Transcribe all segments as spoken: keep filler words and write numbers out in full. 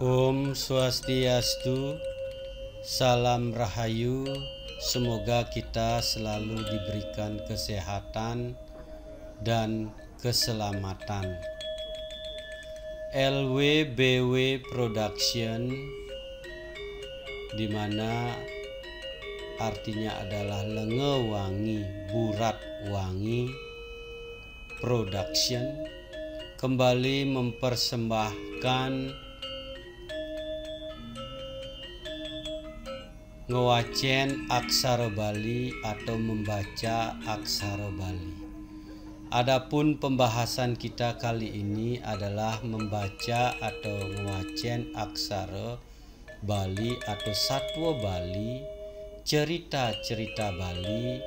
Om Swastiastu, salam rahayu, semoga kita selalu diberikan kesehatan dan keselamatan. L W B W Production, di mana artinya adalah Lenga Wangi, Burat Wangi Production, kembali mempersembahkan ngewacén aksara Bali atau membaca aksara Bali. Adapun pembahasan kita kali ini adalah membaca atau ngewacén aksara Bali atau satwa Bali, cerita-cerita Bali,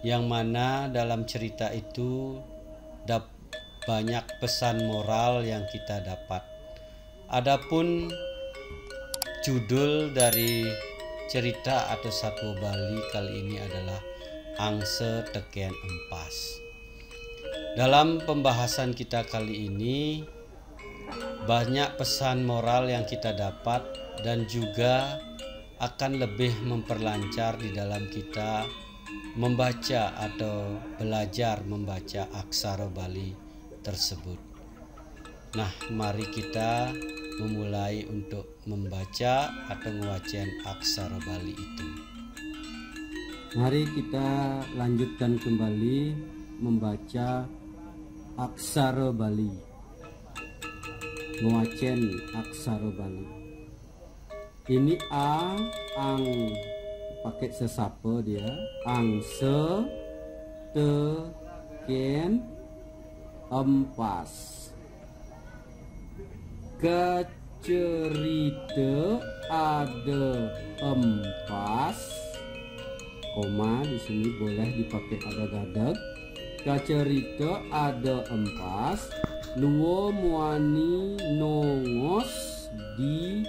yang mana dalam cerita itu dap-, banyak pesan moral yang kita dapat. Adapun judul dari cerita atau satwa Bali kali ini adalah Angsa Tekén Empas. Dalam pembahasan kita kali ini, banyak pesan moral yang kita dapat dan juga akan lebih memperlancar di dalam kita membaca atau belajar membaca aksara Bali tersebut. Nah, mari kita memulai untuk membaca atau ngewacén aksara Bali itu. Mari kita lanjutkan kembali membaca aksara Bali. Ngewacén aksara Bali. Ini a, ang, pakai sesapa dia. Angsa, tekén, empas. Kacerita ada empas. Koma di sini boleh dipakai ada gadeg. Kacerita ada empas, lua muani nongos di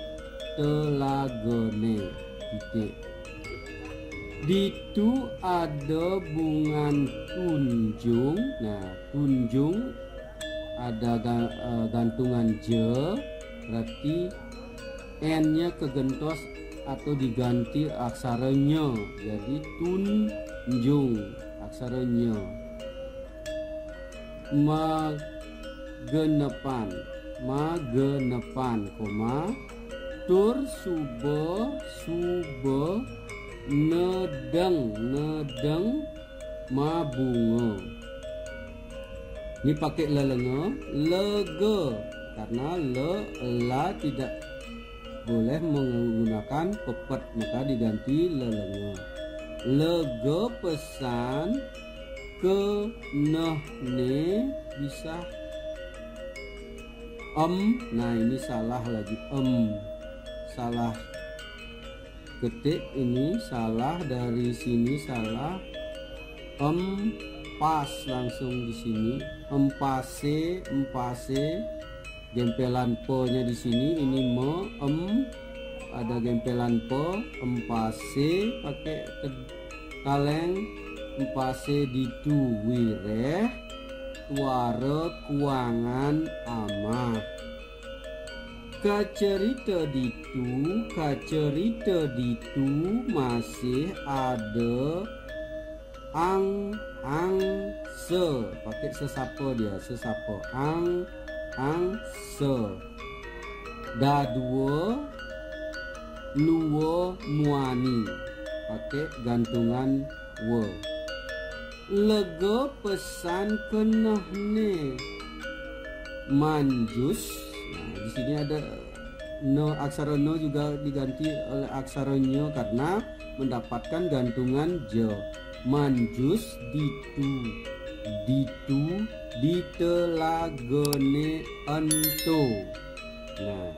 telagane. Titik. Ditu ada bungan tunjung. Nah, tunjung ada ga-, eh, gantungan ja, berarti N-nya kegentos atau diganti aksara nya. Jadi tunjung, aksara nya. Magenepan, magenepan, koma, tur suba, suba, nedeng, nedeng, mabunga. Ini pakai lelenga, lega, karena le, la tidak boleh menggunakan pepet, maka diganti lelenga. Lega pesan, kenehne bisa em. Nah, ini salah lagi, em. Salah ketik ini, salah dari sini, salah. Empas langsung di sini. Empase, empase. Gempelan pe-nya di sini, ini me, em. Ada gempelan pe, empase, pakai ted-, taleng. Empase ditu wireh, tuara kuangan amah. Kacerita ditu, kacerita ditu masih ada ang, angsa. Pakai sesapa dia, sesapa. Ang, angsa. Dadua, lua muani. Pakai gantungan wa. Lega pesan kenehne. Manjus. Nah, di sini ada no, aksara no juga diganti oleh aksara nya karena mendapatkan gantungan ja. Manjus ditu, ditu, di telagane ento. Nah,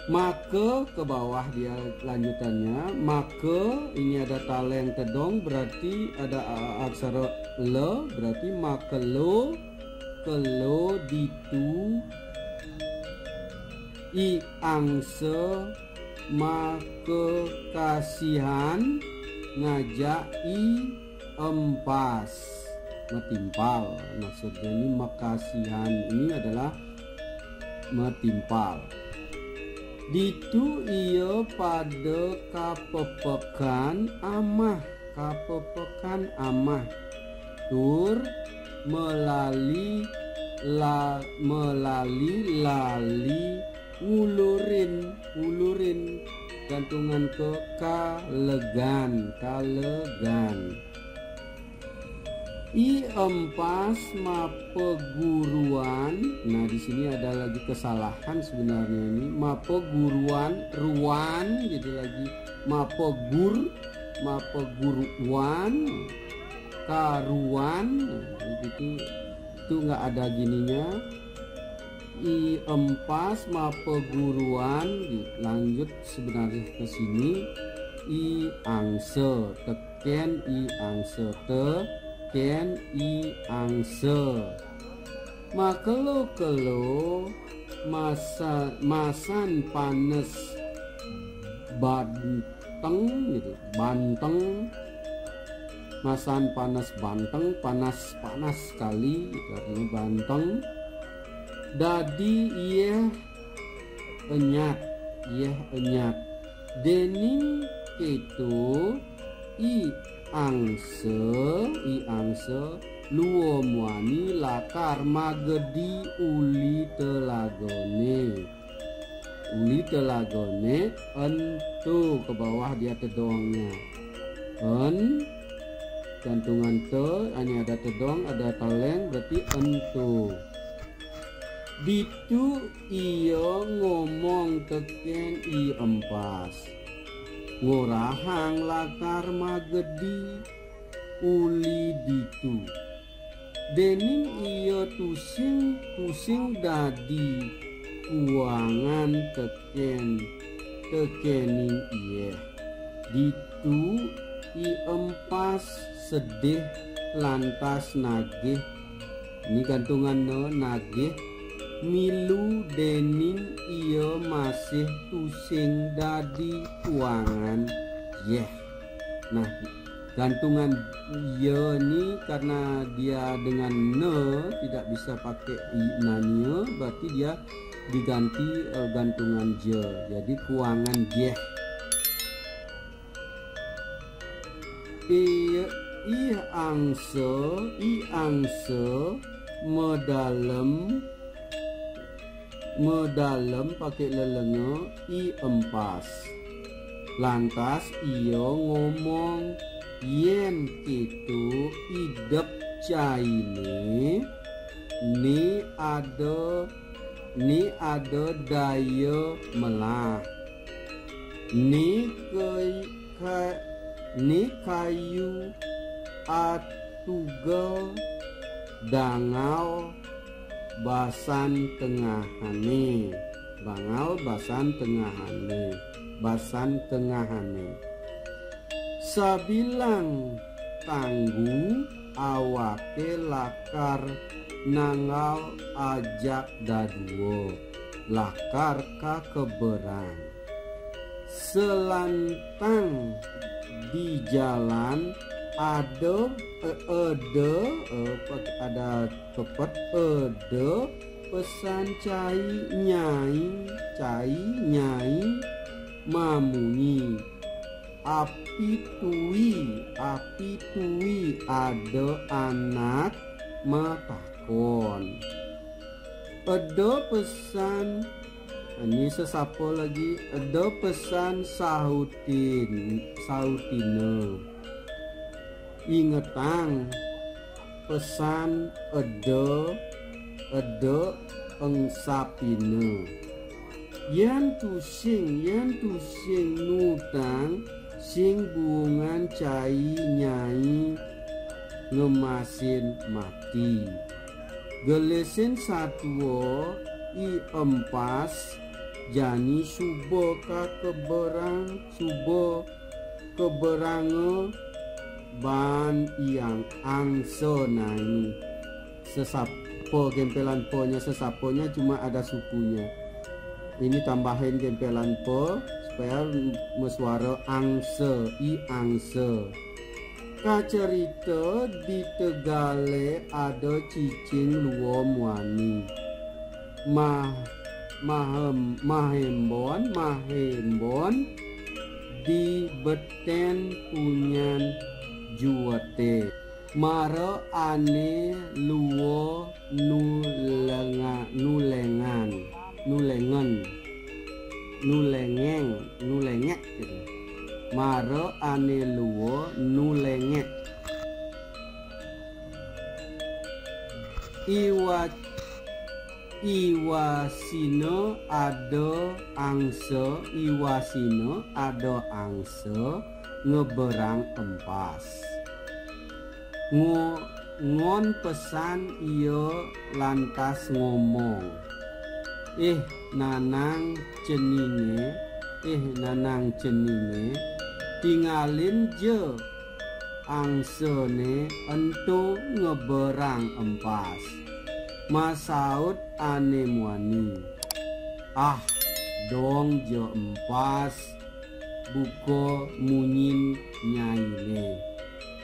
maka ke bawah dia lanjutannya, maka ini ada taleng tedong, berarti ada a-, aksara le, berarti makelo, kelo ditu, i angsa, maka kasihan, ngajak i empas. Metimpal, maksudnya ini makasihan ini adalah metimpal. Ditu ia pada kapepekan amah, kapepekan amah. Tur melali la, melali lali ngulurin, ngulurin gantungan ke kalegan, kalegan. I empas mapeguruan. Nah, di sini ada lagi kesalahan sebenarnya ini. Mapeguruan, ruan gitu lagi. Mapegur, mapeguruan, karuan, nah, begitu. Itu nggak ada gininya. I empas mapeguruan, lanjut sebenarnya ke sini. I angse, teken i angse, teken i angse. Makelo-kelo masa, masan panes banteng gitu, banteng. Masan panes banteng, panas, panas sekali gitu, artinya banteng. Dadi iyeh enyat, iyeh enyat. Dening keto i angse, i angse luo muani lakar magedi uli telagane. Uli telagane ento, ke bawah dia tedongnya. En, gantungan te, ini ada tedong, ada teleng, berarti ento. Ditu ia ngomong teken i empas. Ngorahang lakar magedi uli ditu. Dening ia tusing, tusing dadi kuangan teken, tekening iyeh. Ditu i empas sedih lantas nagih. Ini gantungan ne nagih milu dening ia masih tusing dadi kuangan yeh. Nah, gantungan ye ni karena dia dengan ne tidak bisa pakai i nania, berarti dia diganti eh, gantungan je. Jadi kuangan jeh. I, ih angse, i angse medalem, medalem pakai lelenga i empas. Lantas ia ngomong, yen keto idep caine, ne ada, ne ada daya melah. Ne ke, ka, ne kayu atugel dangal basan tengahane. Bangal basan tengahane. Basan tengahane. Sabilang tanggu awake lakar nanggal ajak dadua, lakar kakeberang. Selantang di jalan ada, eh, ada, eh, pe-, ada pepet, ada pesan cai nyai, cai nyai mamunyi. Api tui, api tui ada anak matakon. Ada pesan, ini sesapa lagi, ada pesan sahutin, sahutina. Ingetang pesan eda, eda engsapina. Yan tusing, yan tusing nutang sing buungan cai nyai ngemasin mati. Gelisin satua i empas jani suba kakeberang, suba keberanga ban iang angsa nai. Sesapa gempelan pa-nya, sesapanya cuma ada sukunya. Ini tambahin gempelan pa supaya mesuara angsa, i angsa. Kacerita di tegale ada cicing lua muani. Mah, mahem, mahembon, mahembon di beten punyan juwete. Mara ane luwa nulenga-, nulengan, nulengen, nulengeng, nulengek gitu. Mara ane luwa nulengek. Iwa-, iwasina ada angsa, iwasina ada angsa ngeberang empas. Ngo-, ngon pesan ia lantas ngomong, "Eh, Nanang Ceninge, eh, Nanang Ceninge, tingalin ja angsane ento ngeberang empas." Masaut ane muani, "Ah, dong ja empas," buka munyin nyaine.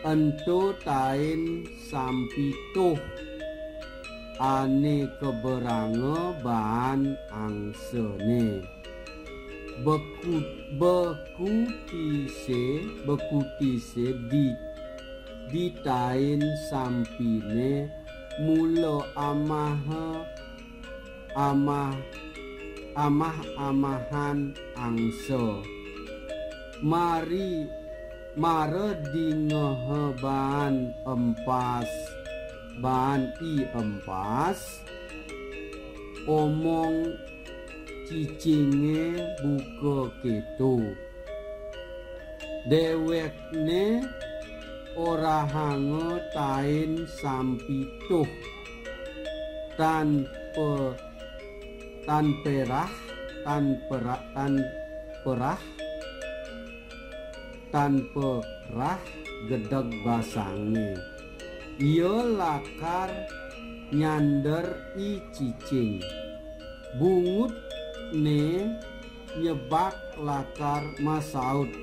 "Ento tain sampi tuh ane keberanga baan angsane." Beku-, bekutise, bekutise di, di tain sampine mula amaha, amah, amah-amahan angsa. Mari, mara dingeha baan empas, baan i empas, omong cicinge buka keto. Dewekne orahanga tain sampi tuh, tan pe-, tan perah, tan pera-, tan perah, tan perah gedeg basange. Ia lakar nyander i cicing. Bungutne nyebak lakar masaut.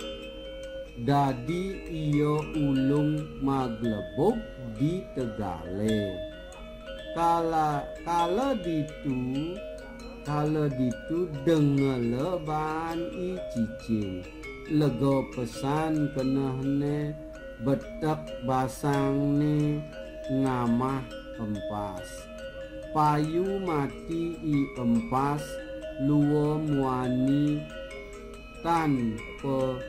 Dadi ia ulung maglebug di tegale. Kala, kala ditu, kala ditu dengela baan i cicing. Lega pesan kenehne, betek basangne ngamah empas. Payu mati i empas, lua muani tan pe-,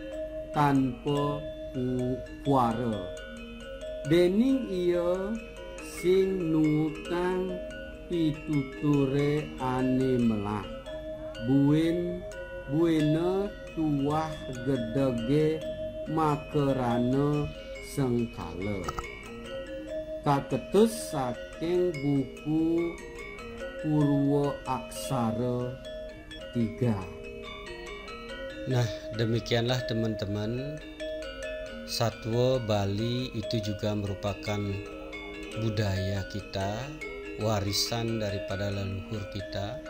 tanpa u-, kuara. Dening ia sing nuutang pituture ane melah. Buin, buina tuah gedege makarana sengkala. Kaketus saking buku Purwa Aksara tiga. Nah, demikianlah teman-teman, satwa Bali itu juga merupakan budaya kita, warisan daripada leluhur kita.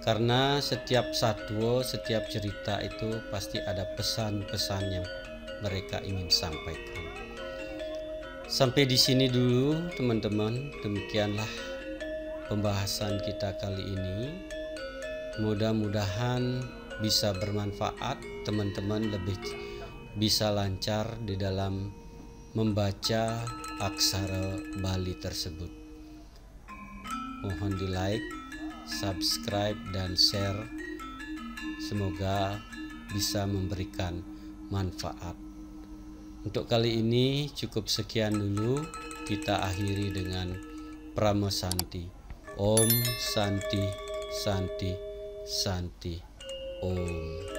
Karena setiap satwa, setiap cerita itu pasti ada pesan-pesan yang mereka ingin sampaikan. Sampai di sini dulu, teman-teman. Demikianlah pembahasan kita kali ini. Mudah-mudahan bisa bermanfaat, teman-teman lebih bisa lancar di dalam membaca aksara Bali tersebut. Mohon di-like, subscribe, dan share. Semoga bisa memberikan manfaat. Untuk kali ini cukup sekian dulu. Kita akhiri dengan Parama Santi. Om Santi, Santi, Santi, Om.